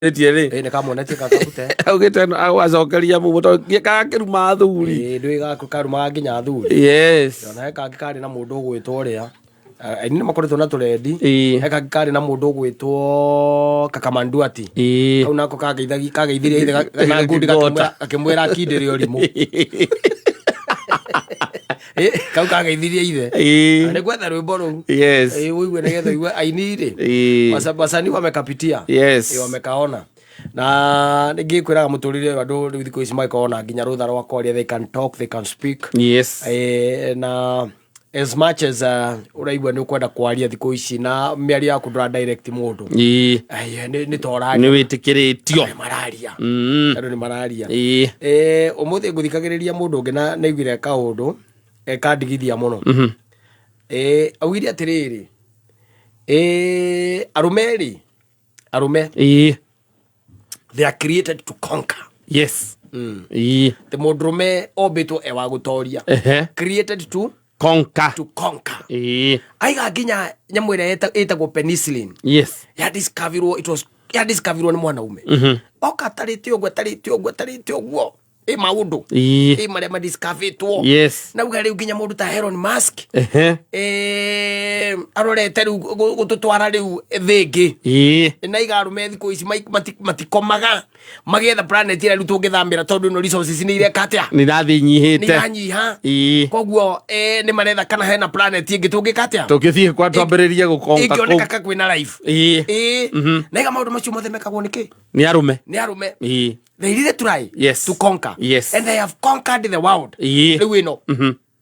Ĩtie rĩ. Ĩ nĩ kamuonetie kakabute. Augĩte acokeria mũmũ tondũ gakĩruma athuri. Ĩ ndũĩ gaku karumaga nginya athuri. Yes. Ona he kangĩ karĩ na mũndũ ũgwĩtwo ũrĩa. Aini nĩ makoretwo na tũrendi. Ĩĩ. He kangĩ karĩ na mũndũ ũgwĩtwo Kakamanduati. Ĩĩ. Kau nako kageithirie ithe na ngundi gakĩmwĩra akindĩre ũrimũ. Ĩ, kau kageithirie ithe. Ĩĩ. Nĩ gwetha rwĩmbo rũu. Yes. Ĩ, ũigue nĩgetha ũigue aini rĩ. Ĩĩ. Wasanii wamekapitia. Yes. Ĩ, wamekaona na nĩngĩkwĩraga mũtũrĩre ũyũ andũ rĩu thikũ ici magĩkorwo na nginya rũtha rwa kwaria, they can talk, they can speak. Yes. Na as much as ũraigua nĩ ũkwenda kwaria thikũ ici na mĩario yaku ndũra direct mũndũ. Ĩĩ. Ai, nĩ ta ũraria. Nĩ wĩtĩkĩrĩtio. Nĩ mararia. Andũ nĩ mararia. Ĩĩ. Ũmũthĩ ngũthikagĩrĩria mũndũ ũngĩ na naiguire kaũndũ kandigithia mũno. Augire atĩrĩrĩ, arũme rĩ, arũme Ĩĩ. they are created to conquer. Yes. Ĩĩ. Atĩ mũndũrũme ombĩtwo e wa gũtoria. Created to Conquer. to conquer. Ĩĩ. Aiga nginya nyamũ ĩrĩa ĩtagwo penicillin Yes. ya discoverirwo, it was ya discoverirwo nĩ mwanaume. Oka atarĩte ũguo, atarĩte ũguo, atarĩte ũguo, ĩ maũndũ Ĩĩ. ĩ marĩa madiscoverĩtwo. Yes. Nauga rĩu nginya mũndũ ta Elon Musk arorete rĩu gũtũtwara rĩu thĩ ĩngĩ. Ĩĩ. Na iga arũme thikũ ici matikomaga magĩetha planet ĩrĩa rĩu tũngĩthamĩra tondũ ĩno resources nĩ ireka atĩa? Nĩ irathiĩ nĩ inyihĩte. iranyiha. Ĩĩ. Koguo nĩ maretha kana hena planet ĩngĩ tũngĩka atĩa? Tũngĩthiĩ kwa twambĩrĩrie gũkonka ĩngĩoneka kũu. ka kwĩna life. Ĩĩ. Ĩĩ, na iga maũndũ macio mothe mekagwo nĩkĩ? Nĩ arũme. Nĩ arũme. Ĩĩ. They really try Yes. to conquer. Yes. And they have conquered the world. Ĩĩ. Rĩu ĩno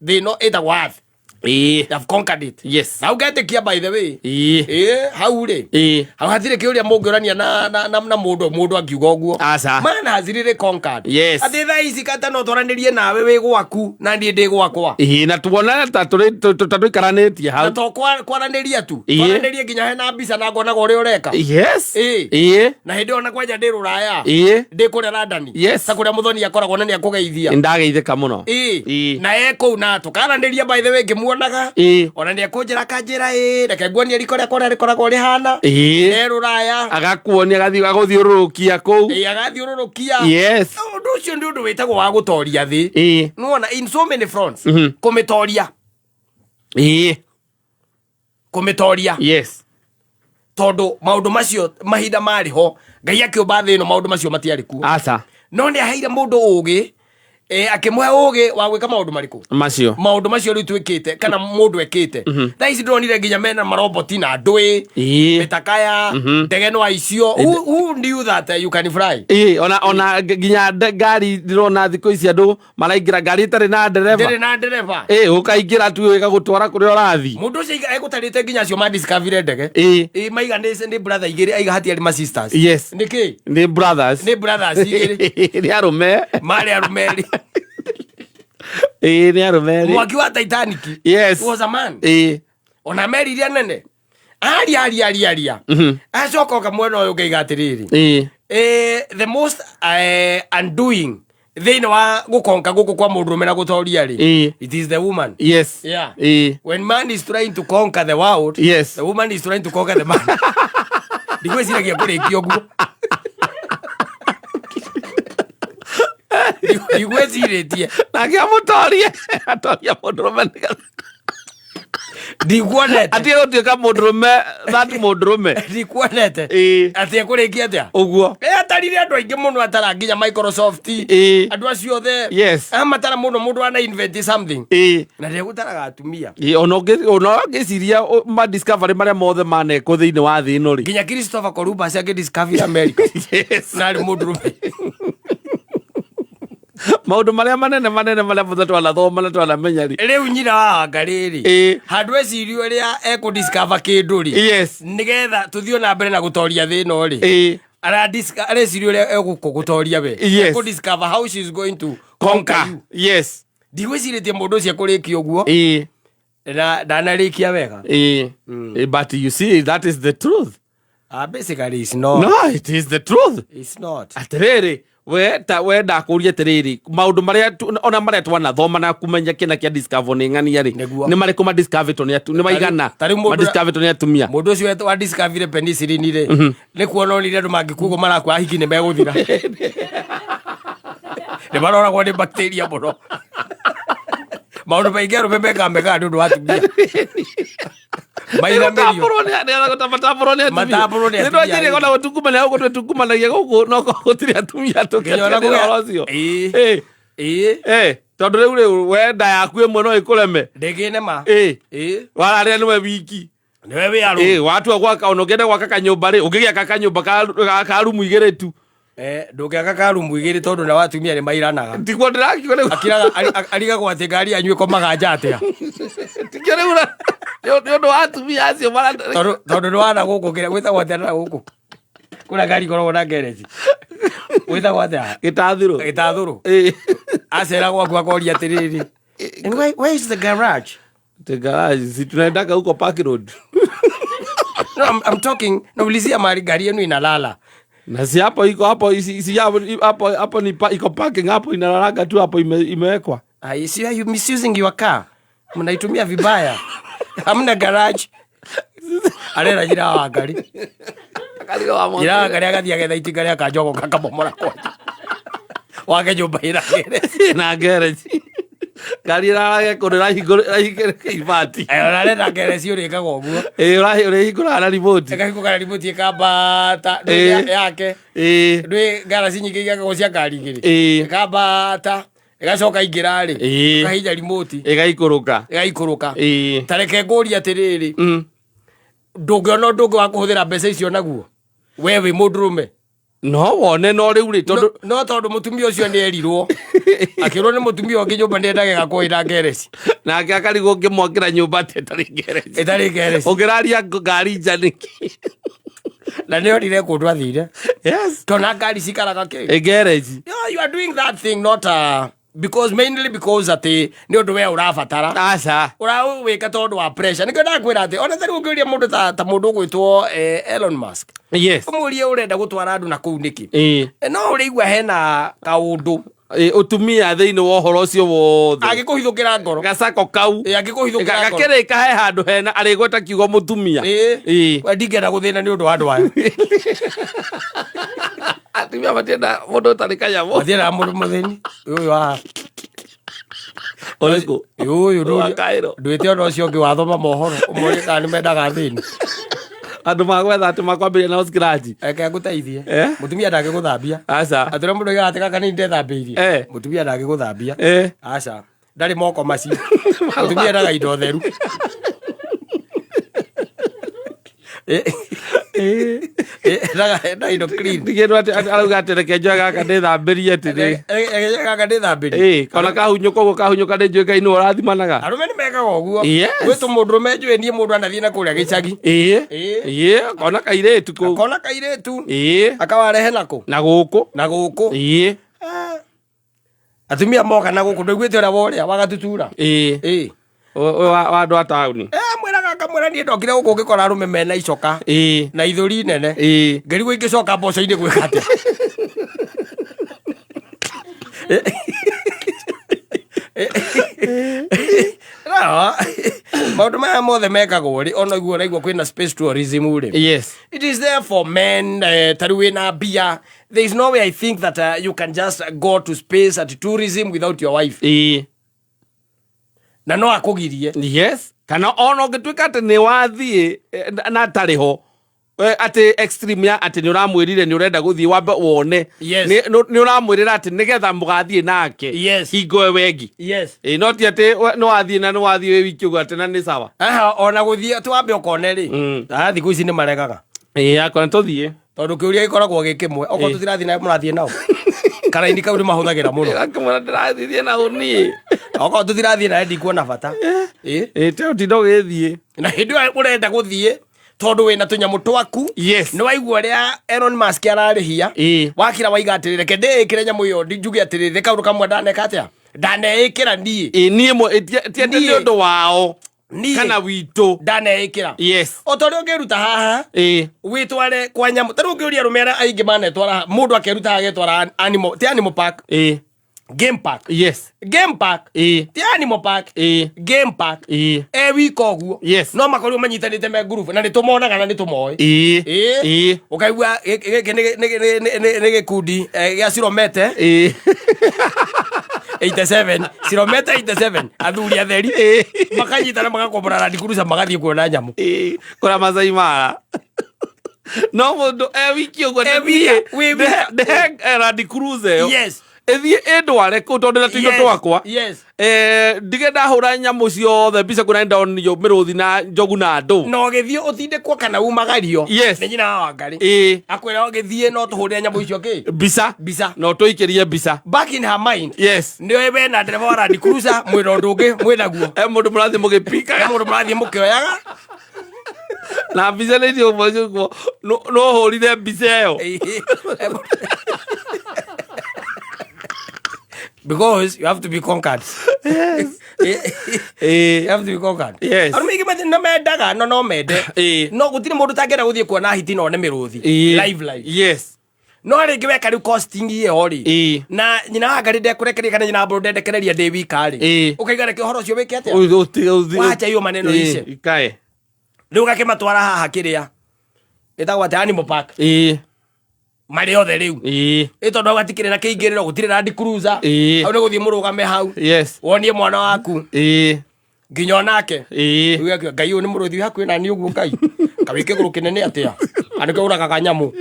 thĩ ĩno ĩtagwo earth. Ĩĩ. They have conquered it. Yes. Na ũgetĩkia, by the way. Ĩĩ. Ĩĩ, hau rĩ, Ĩĩ. hau hatirĩ kĩũria mũngĩũrania na mũndũ angiuga ũguo. Aca. Man has really conquered. Yes. Atĩ thaa ici kata no twaranĩrie nawe wĩ gwaku na niĩ ndĩ gwakwa. Ĩĩ, na tuonane ta tũrĩ ta tũikaranĩtie hau. Na to kwaranĩria tu. Ĩĩ. Twaranĩrie nginya hena mbica na ngonaga ũrĩa ũreka. Yes. Ĩĩ. Ĩĩ. Na hĩndĩ ĩyo na kwanja ndĩ rũraya. Ĩĩ. Ndĩ kũrĩa London. Yes. Ta kũrĩa mũthoni akoragwo na nĩ akũgeithia. Nĩndageithĩka mũno. Ĩĩ. Ĩĩ. Na e kũu na tũkaranĩria, by the way, ngĩmuonaga. Ĩĩ. Ona nĩ ekũnjĩra akanjĩra, ĩĩ, reke nguonie riko rĩakwa ũrĩa rĩkoragwo rĩhana. Ĩĩ. E rũraya. Agakuonia, agathiĩ agũthiũrũrũkia kũu. Ĩĩ, agathiũrũrũkia. Yes. Ũndũ ũcio nĩ ũndũ wĩtagwo wa gũtoria thĩ. Ĩĩ. Nĩwona in so many fronts. Kũmĩtoria. Ĩĩ. Kũmĩtoria. Yes. Tondũ maũndũ macio mahinda marĩ ho Ngai akĩũmba thĩ ĩno, maũndũ macio matiarĩ kuo. Aca. No nĩ aheire mũndũ ũgĩ, akĩmũhe ũgĩ wa gwĩka maũndũ marĩkũ? Macio. Maũndũ macio rĩu twĩkĩte kana mũndũ ekĩte thaa ici. Ndĩronire nginya mena maroboti na ndũĩ mĩtakaya ndege no aicio. Who knew that you can fly? Ĩĩ, ona nginya ngari ndĩrona thikũ ici andũ maraingĩra ngari ĩtarĩ na ndereba. Ndĩrĩ na ndereba. Ĩĩ, ũkaingĩra tu ĩgagũtwara kũrĩa ũrathiĩ. Mũndũ ũcio egũtarĩte nginya acio madiscoverire ndege. Ĩĩ. Ĩ, maiga nĩ brother igĩrĩ, aiga hatiarĩ ma sisters. Yes. Nĩkĩ? Nĩ brothers. Nĩ brothers igĩrĩ. Nĩ arũme. Marĩ arũme erĩ. Ĩĩ, nĩ arũme erĩ. Mwaki wa Titanic was a man. Ona meri iria nene aria aria aria aria acoka oka mwena ũyũ ngaiga atĩrĩrĩ, the most undoing thĩinĩ wa gũkonka gũkũ kwa mũndũrũme na gũtoria rĩ, it is the woman. Yeah. When man is trying to conquer the world, the woman is trying to conquer the man. Ndigwĩciragia kũrĩkia ũguo. Ndigwĩcirĩtie. Nake amũtorie, atoria mũndũrũme nĩgetha Ndikuonete. Atige gũtuĩka mũndũrũme, that mũndũrũme. Ndikuonete. Atĩ ekũrĩkia atĩa? Ũguo. Atarire andũ aingĩ mũno, atara nginya Microsoft, andũ acio othe. Amatara mũno, mũndũ ana invent something na ndegũtaraga atumia. Ĩĩ, ona ũngĩciria ma discovery marĩa mothe manekwo thĩinĩ wa thĩ ĩno rĩ. Nginya Christopher Columbus akĩdiscover America na arĩ mũndũrũme. Maũndũ marĩa manene manene marĩa mothe twanathoma na twanamenya rĩ. Rĩu nyina wa anga rĩrĩ, handũ ecirio ũrĩa ekũdiscover kĩndũ rĩ, nĩgetha tũthiĩ na mbere na gũtoria thĩ ĩno rĩ, areciria ũrĩa egũkũgũtoria we. Ekũdiscover how she is going to conquer conquer you. Ndigwĩcirĩtie mũndũ ũcio ekũrĩkia ũguo na ndanarĩkia wega. Ĩĩ. But you see, that is the truth. Basically it's not. No, it is the truth. It's not. Atĩrĩrĩ, We ta we ndakũria atĩrĩrĩ, maũndũ marĩa ona marĩa twanathoma na kumenya kĩna kĩa discover nĩ ng'ania rĩ, Nĩguo. nĩ marĩkũ madiscoverĩtwo nĩ nĩ maigana Ta rĩu mũndũ- madiscoverĩtwo nĩ atumia? Mũndũ ũcio wa discovery penicillin rĩ, nĩ kuona onire andũ mangĩkua ũguo marakua, ahiki nĩ megũthira, nĩ maroragwo nĩ bacteria mũno. Maũndũ maingĩ arũme mekaga mekaga nĩ ũndũ wa atumia mairamĩrio. Matambũrwo nĩ atumia. Matambũrwo nĩ atumia. Nĩ twanjirie ona gũtungumania gũkũ, twĩtungumanagia gũkũ no gũtirĩ atumia Nginya ona tũkĩaria ũhoro ũcio. Ĩĩ. Ĩĩ. Ĩĩ. Ĩĩ, tondũ rĩu we nda yaku ĩmwe no ĩkũreme. Ndĩngĩ ma. Ĩĩ. Ĩĩ. Wararĩa nĩwe wiki. Nĩwe wĩ arũ. Ĩĩ, watua gwaka, ona ũngĩenda gwaka kanyũmba rĩ, ũngĩgĩaka kanyũmba ka rumu igĩrĩ tu. Eh, ndũngĩaka ka rumu igĩrĩ tondũ na watumia nĩ mairanaga. Tiguo ndĩrakiuga rĩu. Akiraga arigagwo atĩ ngari yanyu ĩkomaga nja atĩa. Tikio rĩu nĩ ũndũ wa atumia acio Tondũ nĩ wana gũkũ kĩrĩa gwĩtagwo atĩa na gũkũ kũrĩa ngari ikoragwo na ngereji gwĩtagwo atĩa? Gĩtathũrũ. Gĩtathũrũ. Ĩĩ. Acera gwaku akoria atĩrĩrĩ, "And where is the garage?" The garage, si tunaendaga huko Park Road. No, I'm talking, naulizia mahali gari yenu inalala. Na si hapo iko hapo, si hapo hapo hapo ni iko parking hapo, inalalaga tu hapo, imewekwa. Ah, you see, you misusing your car. Mnaitumia vibaya. Hamna garage. Arera jira wa ngari. Jira wa ngari agathiĩ agetha itinga rĩa kanjogo kakamomora kwanja. Wake nyũmba ĩna garage. Na garage. Ngari ĩrarage kũndũ ĩrahingũra ibati. Eh, ũrarenda garage ũrĩkaga ũguo. Ĩĩ, ũrĩhingũraga na remote. Ĩkahingũka na remote ĩkambata. Ĩĩ. Yake. Ĩĩ. Ndwĩ garage nyingĩ iakagwo cia ngari igĩrĩ. Ĩĩ. Ĩkambata. Ĩgacoka ingĩra rĩ. Ĩĩ. Ĩkahihinya remote. Ĩgaikũrũka. Ĩgaikũrũka. Ĩĩ. Ta reke ngũrie atĩrĩrĩ, ndũngĩona ũndũ ũngĩ wa kũhũthĩra mbeca icio naguo we wĩ mũndũrũme? No wone, no rĩu rĩ, tondũ No tondũ mũtumia ũcio nĩ erirwo, akĩrwo nĩ mũtumia ũngĩ nyũmba nĩ endaga ĩgakorwo ĩna ngereci. Nake akarigwo ũngĩmwakĩra nyũmba atĩ ĩtarĩ ngereji. Ĩtarĩ ngereci. Ũngĩraria ngari nja nĩkĩ? Na nĩ onire kũndũ athire. Yes. Tona ngari cikaraga kĩ? Ĩ ngereji. No, you are doing that thing not because, mainly because atĩ nĩ ũndũ we ũrabatara. Aca. Ũrawĩka tondũ wa pressure. Nĩkĩo ndakwĩra atĩ ona tarĩu ũngĩũria mũndũ ta mũndũ ũgwĩtwo Elon Musk, ũmũrie ũrenda gũtwara andũ na kũu nĩkĩ? No ũrĩigua hena kaũndũ. Ĩĩ, ũtumia thĩinĩ wa ũhoro ũcio wothe. Angĩkũhithũkĩra ngoro. Gacako kau. Ĩ, angĩkũhithũkĩra ngoro. Gakĩrĩka he handũ hena arĩgweta kiugo mũtumia. Ĩ. We ndingĩenda gũthĩna nĩ ũndũ wa andũ aya. Atumia matienda mũndũ ũtarĩ kanyamũ. Matiendaga mũndũ mũthĩni ũyũ wa Ũrĩkũ? Ũyũ. Wa Cairo. Ndwĩte ona ũcio ũngĩ wathoma mohoro ũmorie kana nĩ mendaga thĩni. Andũ magwetha atĩ makwambĩrĩria na scratch. Reke ngũteithie. Eh? Mũtumia ndangĩgũthambia. Aca. Atĩ ũrĩa mũndũ oigaga atĩ gaka nĩ ndethambĩirie. Mũtumia ndangĩgũthambia. Aca, ndarĩ moko macio. Mũtumia endaga indo theru. Endaga indo clean. Ndigĩrwo atĩ arauga atĩ reke njoe gaka ndĩthambĩrie atĩ nĩ Reke gaka ndĩthambĩrie. Ĩĩ, kona kahunyũka ũguo kahunyũka, nĩ njũĩ Ngai nĩwe ũrathimanaga. Arũme nĩ mekaga ũguo. Yes. Gwĩ tũmũndũrũme njũĩ niĩ mũndũ anathiĩ na kũrĩa gĩcagi. Ĩĩ. Ĩĩ. Ĩĩ, kona kairĩtu kũu. Akona kairĩtu. Ĩĩ. Akawarehe nakũ? Na gũkũ. Na gũkũ. Ĩĩ. Atumia moka na gũkũ, ndũiguĩte ũrĩa worĩa wagatutura? Ĩĩ. Ĩĩ. Ũyũ wa andũ a taũni. Eh, mwĩraga akamwĩra niĩ ndokire gũkũ ngĩkora arũme mena icoka na ithũri nene. Ngĩrigwo ingĩcoka mboco-inĩ gwĩka atĩa. No, maũndũ maya mothe mekagwo rĩ, ona iguo ũraigua kwĩna space tourism rĩ, it is there for men. Tarĩu wĩna mbia, there is no way I think that you can just go to space at tourism without your wife. Na no akũgirie. Yes, kana ona ũngĩtuĩka atĩ nĩ wathiĩ na atarĩ ho, atĩ extreme ya atĩ nĩ ũramwĩrire nĩ ũrenda gũthiĩ wambe wone. Nĩ ũramwĩrĩra atĩ nĩgetha mũgathiĩ nake hingo ĩyo wengi. Ĩ, no ti atĩ nĩ wathiĩ na nĩ wathiĩ wĩ wiki ũguo atĩ na nĩ sawa. Aha, ona gũthiĩ twambe ũkone rĩ, thikũ ici nĩ maregaga. Ĩ, akona tũthiĩ. Tondũ kĩũria gĩkoragwo gĩ kĩmwe, okorwo tũtirathiĩ nawe, mũrathiĩ nao? Karaini kau nĩ mahũthagĩra mũno. Akĩmwĩra ndĩrathiĩ na niĩ. Okorwo tũtirathiĩ nawe, ndikuona bata. Ĩ. Ĩ, te ũtinda ũgĩthiĩ. Na hĩndĩ ĩyo ũrenda gũthiĩ tondũ wĩna tũnyamũ twaku. Nĩ waigua ũrĩa Elon Musk ararĩhia. Wakira waiga atĩrĩ, reke ndĩĩkĩre nyamũ ĩyo, njuge atĩrĩrĩ, kaũndũ kamwe ndaneka atĩa, ndaneĩkĩra niĩ. Ĩ, niĩ ti atĩ nĩ Niĩ. ũndũ wao. Niĩ Kana witũ. Ndaneĩkĩra. Yes. O ta ũrĩa ũngĩruta haha wĩtware kwa nyamũ, ta rĩu ũngĩũria arũme arĩa aingĩ manetwara, mũndũ akeruta agetwara animal, ti animal park, game park. Game park. Ti animal park. Game park. E wika ũguo. No makorirwo manyitanĩte me ngurubu na nĩ tũmonaga na nĩ tũmoĩ. Ũkaigua gĩkĩ nĩ gĩkundi gĩa Ciromete 87, Ciromete 87, athuri atheri makanyitana magakombora Land Cruiser magathiĩ kuona nyamũ. Kũrĩa Masai Mara. No mũndũ e wiki ũguo. E wika, wĩ wika. Ndehe Land Cruiser ĩyo. Ĩthiĩ ĩndware kũu tondũ na tũindo twakwa. Ndige ndahũra nyamũ ciothe mbica kuona ndonio mĩrũthi na njogu na andũ. Na ũgĩthiĩ ũtindĩkwo kana umagario nĩ nyina wa Wangarĩ. Akwĩra ũgĩthiĩ no tũhũrĩre nyamũ icio kĩ? Mbica. Mbica. No tũikĩrie mbica. Back in her mind. Nĩ we na ndereba wa Land Cruiser mwĩna ũndũ ũngĩ mwĩnaguo. E mũndũ mũrathiĩ mũgĩpikaga. He mũndũ mũrathiĩ mũkĩoyaga. Na mbica nĩ icio ũmwe ũguo no hũrire mbica ĩyo. Because you have to be conquered. You have to be conquered. Arũme aingĩ no mendaga no mende. No gũtirĩ mũndũ ũtangĩenda gũthiĩ kuona hiti na one mĩrũthi. Live, live. No rĩngĩ weka rĩu costing ĩyo rĩ. Na nyina wa Ngarĩ ndekũrekereria kana nyina wa Mbũrũ ndendekereria ndĩ wika rĩ. Ũkaiga reke ũhoro ũcio wĩke atĩa? Wacha hiyo maneno ishe. Ikae. Rĩu ũgakĩmatwara haha kĩrĩa ĩtagwo atĩa, Animal Park. Marĩ othe rĩu. Ĩ tondũ hau hatikĩrĩ na kĩingĩrĩro, gũtirĩ Land Cruiser. Hau nĩ gũthiĩ mũrũgame hau. Wonie mwana waku. Nginya onake. Rĩu akiuga, Ngai ũyũ nĩ mũrũthi wĩ hakuhĩ na niĩ ũguo Ngai. Kawĩ kĩgũrũ kĩnene atĩa? Na nĩkĩo ũragaga nyamũ.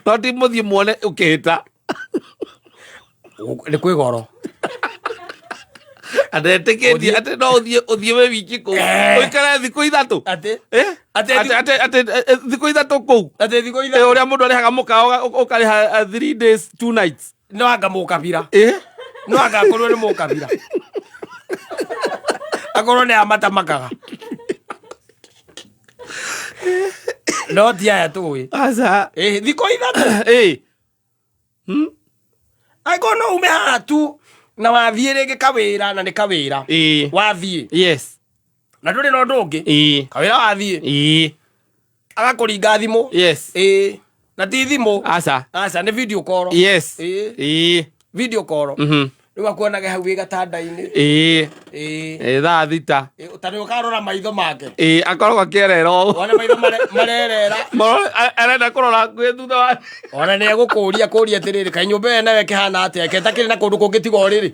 No ti mũthiĩ muone ũkĩhĩta. Nĩ kwĩ goro. Andetĩkĩtie atĩ no ũthiĩ wĩ wiki kũu. Ũikare thikũ 3. Atĩ? Atĩ Atĩ thikũ 3 kũu. Atĩ thikũ 3. Ũrĩa mũndũ arĩhaga mũkawa ũkarĩha 3 days 2 nights. No anga mũkabira. No anga akorwo nĩ mũkabira. Akorwo nĩ amatamakaga. No ti aya tũĩ. Aca. Thikũ 3. Angĩkorwo no ume haha tu na wathiĩ rĩngĩ kawĩra na nĩ kawĩra. Wathiĩ. Na ndũrĩ na ũndũ ũngĩ. Kawĩra wathiĩ. Agakũringa thimũ. Na ti thimũ. Aca. Aca, nĩ video call. Video call. Rĩu akuonage hau wĩ gatanda-inĩ. Thaa 6. Ta rĩu ũkarora maitho make. Akoragwo akĩerera ũũ. Wone maitho marerera. Marore, arenda kũrora hakuhĩ thutha wa. Ona nĩ egũkũria kũria atĩrĩrĩ, kaĩ nyũmba ĩyo nayo ĩkĩhana atĩa? Ĩketakĩrĩ na kũndũ kũngĩ tiga ũrĩrĩ.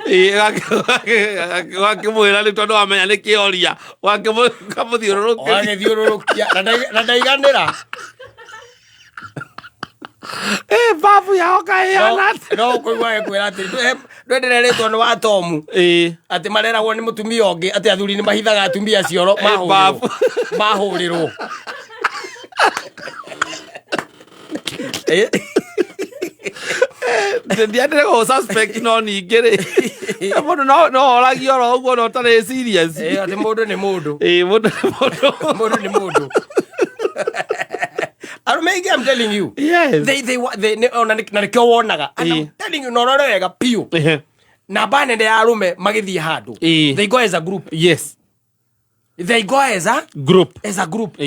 Wakĩmwĩra rĩu tondũ wamenya nĩ kĩoria. Ũkamũthiũrũrũkĩria. Ũgagĩthiũrũrũkia. Na ndaiganĩra. Babu yao kaĩ ĩhana atĩa? No ũkũigua agĩkwĩra atĩrĩ, ndwendererĩtwo nĩ wa Tomu. Atĩ mareragwo nĩ mũtumia ũngĩ, atĩ athuri nĩ mahithaga atumia cioro, Babu. mahũrĩrwo. Ndiendire gũ suspect no ningĩ rĩ. Mũndũ no oragie oro ũguo no ũtarĩ serious. Atĩ mũndũ nĩ mũndũ. Mũndũ nĩ mũndũ. Mũndũ nĩ mũndũ. Arũme aingĩ, I'm telling you. They, ona na nĩkĩo wonaga. And I'm telling you, na ũrore wega biũ. Namba nene ya arũme magĩthiĩ handũ. They go as a group. They go as a Group. As a group.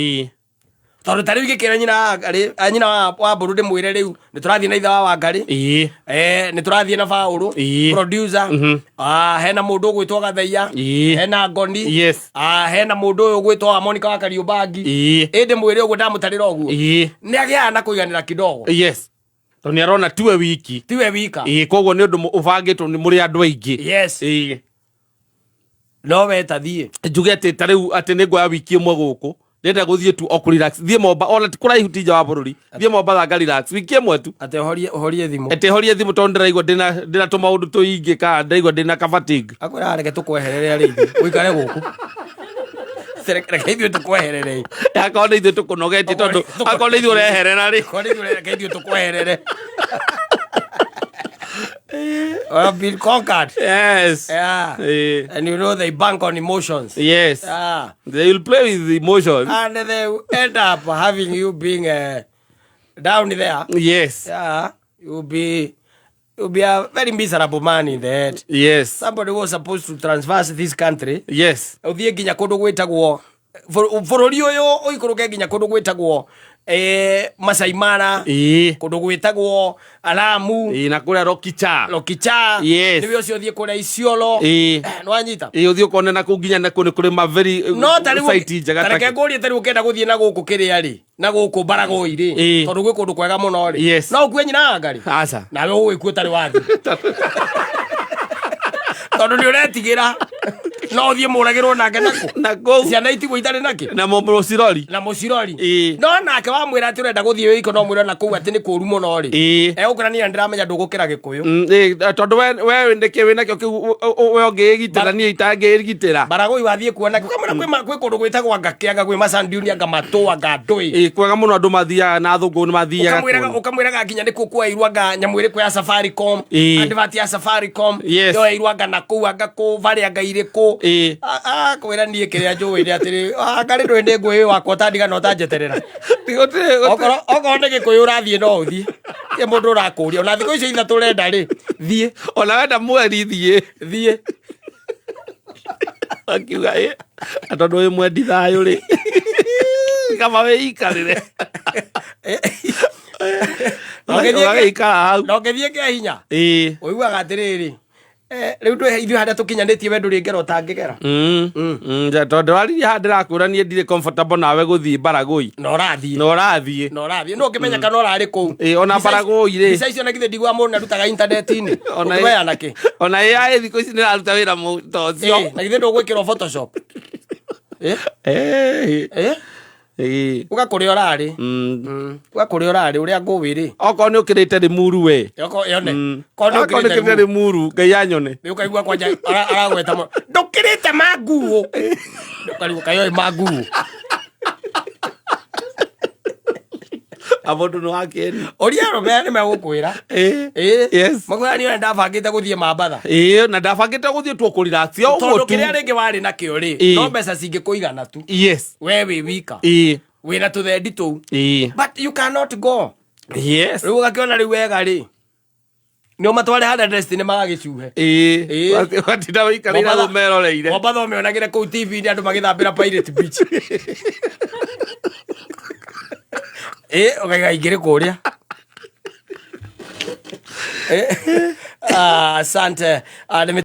Tondũ ta rĩu ingĩkĩra nyina wa Ngarĩ, nyina wa Mbũrũ ndĩmwĩre rĩu nĩ tũrathiĩ na ithe wa Wangarĩ. Nĩ tũrathiĩ na Baũrũ, producer. Hena mũndũ ũgwĩtwo Gathaiya. Hena Ngoni. Hena mũndũ ũyũ ũgwĩtwo wa Monica wa Kariũmbangi. Ĩ ndĩmwĩre ũguo ndamũtarĩra ũguo. Nĩ agĩaga na kũiganĩra kidogo. Tondũ nĩ arona tiwe wiki. Tiwe wika. Koguo nĩ ũndũ ũbangĩtwo nĩ mũrĩ andũ aingĩ. No we ta thiĩ. Njuge atĩ ta rĩu atĩ nĩ nguoya wiki ĩmwe gũkũ. Ndĩrenda gũthiĩ tu o kũ relax. Thiĩ Momba, ona ti kũraihu ti nja wa bũrũri. Thiĩ Mombatha nga relax wiki ĩmwe tu. Atĩ ũhorie thimũ. Atĩ horie thimũ tondũ ndĩraigua ndĩna tũmaũndũ tũingĩ kana ndĩraigua ndĩna ka fatigue. Akwĩra reke tũkweherere arĩa ithuĩ, ũikare gũkũ. Reke ithuĩ tũkweherere. Akorwo nĩ ithuĩ tũkũnogetie tondũ akorwo nĩ ithuĩ ũreherera rĩ. Akorwo nĩ ithuĩ reke ithuĩ tũkweherere. I have been conquered. Yes. Yeah. And you know they bank on emotions. Yes. Yeah. They will play with the emotions. And they end up having you being down there. Yes. Yeah. You'll be You'll be a very miserable man in the head. Yes. Somebody was supposed to transverse this country. Yes. Ũthiĩ nginya kũndũ gwĩtagwo bũrũri ũyũ ũikũrũke nginya kũndũ gwĩtagwo Masai Mara, kũndũ gwĩtagwo Lamu, Na kũrĩa Lokicha. Lokicha. Yes. Nĩwe ũcio ũthiĩ kũrĩa Isiolo. Nĩwanyita? Ĩĩ, ũthiĩ ũkone na kũu nginya nakuo nĩ kũrĩ ma very No ta rĩu site njega ta reke ngũrie, ta rĩu ũkĩenda gũthiĩ na gũkũ kĩrĩa rĩ, na gũkũ Baragoi rĩ, tondũ gwĩ kũndũ kwega mũno rĩ, no ũkue nyina wa ngari? Aca. Nawe ũgũgĩkua ũtarĩ wathiĩ tondũ nĩ ũretigĩra no ũthiĩ mũragĩrwo nake nakũ Na kũu. Ciana itigwo itarĩ nakĩ. Na mũcirori. Na mũcirori. No nake wamwĩra atĩ ũrenda gũthiĩ wĩiko, no mwĩre na kũu atĩ nĩ kũru mũno rĩ, egũkwĩra niĩ ndĩramenya ndũgũkĩra Gĩkũyũ. Tondũ we nĩkĩ wĩnakĩo kĩu we ũngĩĩgitĩra niĩ itangĩĩgitĩra. Baragoi wathiĩ kuona ũkamwĩra kwĩ kũndũ gwĩtagwo anga kĩanga, kwĩ masandiuni, anga matũ, anga ndũĩ. Ĩĩ, kwega mũno, andũ mathiaga na athũngũ nĩ mathiaga Ũkamwĩraga kuona. Ũkamwĩraga nginya nĩkuo kuoeirwo anga nyamũ ĩrĩkũ ya Safaricom, advert ya Safaricom yoeirwo anga na kũu, anga kũ varĩ, anga irĩkũ. Kwĩra niĩ kĩrĩa njũĩ nĩ atĩrĩ, ngarĩ ndũĩ nĩ ngũĩ wakwa ũtandiga na ũtanjeterera. Okorwo nĩ Gĩkũyũ ũrathiĩ, no ũthiĩ tie mũndũ ũrakũria ona thikũ icio 3 ũrenda rĩ, thiĩ. Ona wenda mweri, thiĩ. Thiĩ. Akiuga ĩ na tondũ wĩ mwendi thayũ rĩ, kaba wĩikarĩre. Na ũgĩthiĩ Ũgagĩikara hau. Na ũngĩthiĩ kĩa hinya, ũiguaga atĩrĩrĩ, rĩu ndwĩ ithuĩ harĩa tũkinyanĩtie, we ndũrĩ ngero ũtangĩgera. Tondũ waririe haha ndĩrakwĩra niĩ ndirĩ comfortable nawe gũthiĩ Baragoi. Na ũrathiĩ. Na ũrathiĩ. Na ũrathiĩ no ũngĩmenya kana ũrarĩ kũu. Ĩĩ, ona Baragoi rĩ. Mbica icio na githĩ ndiguaga mũndũ arutaga intaneti-inĩ? Ona Ũkĩmeana kĩ? Ona AI thikũ ici nĩ ĩraruta wĩra ta ũcio. Ĩĩ, na githĩ ndũgwĩkĩrwo Photoshop? Uga kũrĩa ũrarĩ. Uga kũrĩa ũrarĩ, ũrĩa ngũĩ rĩ. Okorwo nĩ ũkĩrĩte Limuru we. Yone. Korwo nĩ ũkĩrĩte Limuru, Ngai anyone. Nĩ ũkaigua kwanja aragweta mũno, ndũkĩrĩte manguũ. Ũkarigwo kaĩ oĩ manguũ. Mũndũ nĩ wakĩeni. Ũria arũme aya nĩ megũkwĩra. Ĩĩ. Yes. Makwĩra niĩ ona ndabangĩte gũthiĩ Mambatha. Ĩĩ, na ndabangĩte gũthiĩ tuo kũrelax ũguo tondũ tu. Kĩrĩa rĩngĩ warĩ nakĩo rĩ, no mbeca cingĩkũigana tu. We wĩ wika, wĩna tũthendi tũu, but you cannot go. Rĩu ũgakĩona rĩu wega rĩ, nĩ ũmatware harĩa Destiny magagĩcuhe. Watinda wĩikarĩire hau meroreire. Mombatha ũmĩonagĩre kũu TV-inĩ andũ magĩthambĩra Pirate Beach. Ĩ ũkaiga ingĩrĩ kũrĩa. Asante. Ah, nĩ